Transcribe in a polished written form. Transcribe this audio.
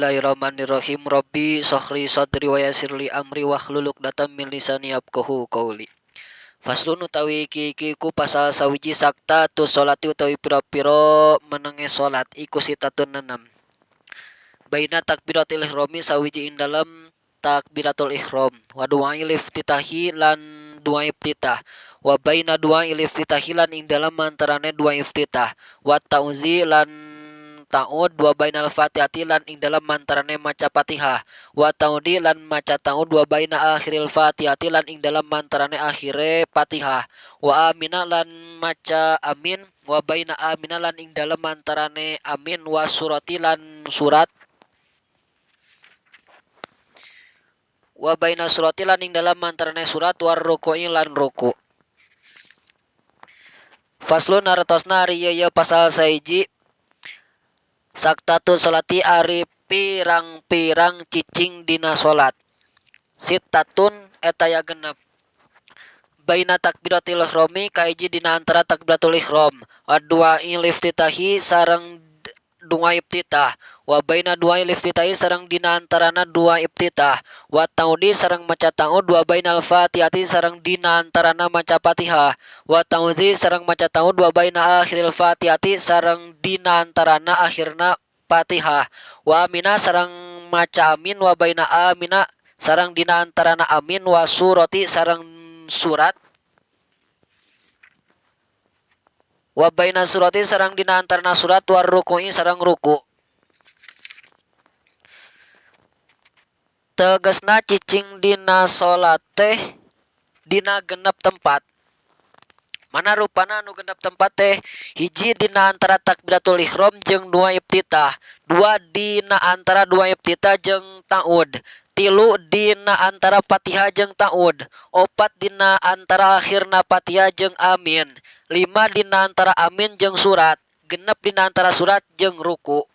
Bismillahirrahmanirrahim. Rabbi shrah sadri wa yassir li amri wahlul 'uqdatam min lisani yafqahu qauli. Faslun utawi iki iki iku pasal sawiji sakta tu sholati utawi pira-pira menenge salat iku sitatun nenem. Baina takbiratil ihrami sawiji ing dalem takbiratul ihram wa du'ail iftitahi lan doa iftitah wa baina du'ail iftitahi lan ing dalem antarane doa iftitah wa ta'uzi lan ta'ud wa bainal fatihati lan ing dalem antarane maca Fatihah wa ta'udi lan maca ta'ud wa baina akhiril fatihati lan ing dalem antarane akhire Fatihah wa amina lan maca amin wa baina amina lan ing dalem antarane amin wa surati lan surat wa baina surati lan ing dalem antarane surat war ruku'i lan ruku. Faslun artosna ari ieu pasal sahiji saktatu sholati ari pirang-pirang cicing dina salat. Sittatun eta aya genep. Baina takbiratil ihrami kahiji dina antara takbiratul ihram wa du'ail iftitahi sareng doa iftitah wa baina du'ail iftitahi sareng dina antarana doa iftitah wa ta'udi sareng maca ta'ud wa bainal fatihati sareng dina antarana maca Fatihah wa ta'uzi sareng maca ta'ud wa baina akhiril fatihati sareng dina antarana akhirna Fatihah wa amina sareng maca amin wa baina amina sareng dina antarana amin wa surati sareng surat wa baina surati sareng dina antarana surat war ruku'i sareng ruku. Tegesna cicing dina salat teh dina genep tempat. Mana rupana anu genep tempat teh? Hiji dina antara takbiratul ihram jeung dua iftitah, dua dina antara dua iftitah jeung ta'ud, tilu dina antara Fatihah jeung ta'ud, opat dina antara akhirna Fatihah jeung amin, lima dina antara amin jeung surat, genep dina antara surat jeung ruku.